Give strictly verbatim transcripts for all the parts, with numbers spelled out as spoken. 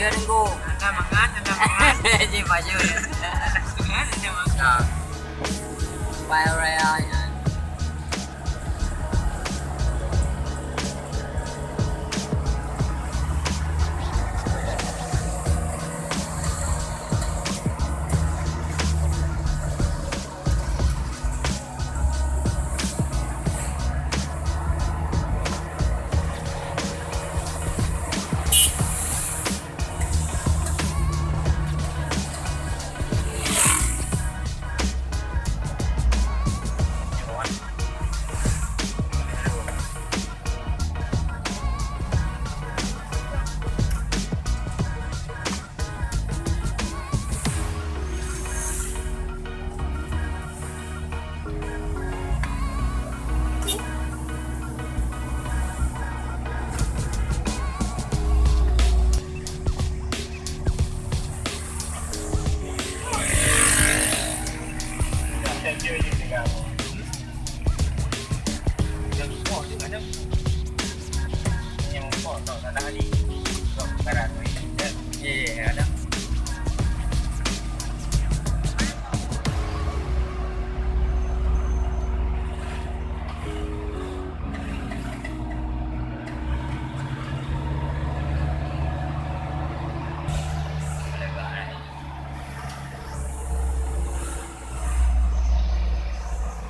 Dia tunggu. Anda mangan, anda mangan. Ji pajoh. Mangan, anda mangan. Nah. Pai raya nyan.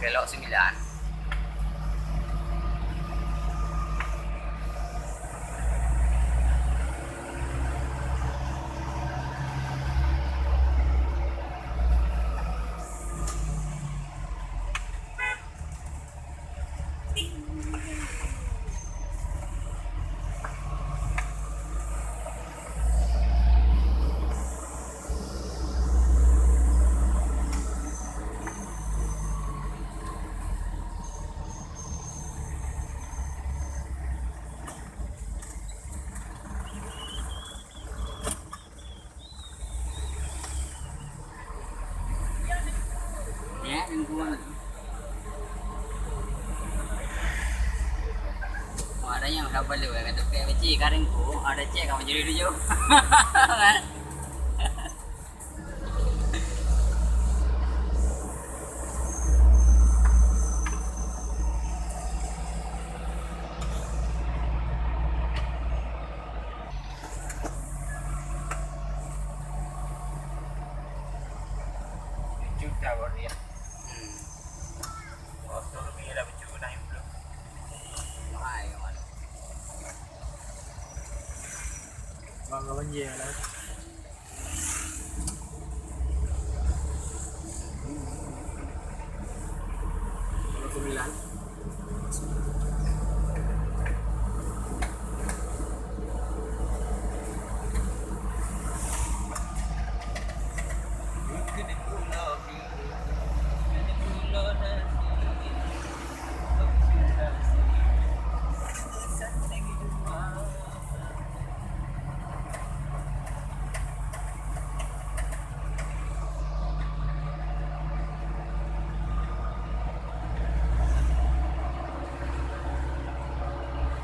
Kelok sembilan. Ya, lingkungan. Wah, ada yang dapat lu, kata pek beci, karing ku, ada cek kamu jadi tujuh. Juta baru ya. Hmm. Motor ni dah bercuma dah yang belum. Mahal yang mana? Bang, kawan je lah.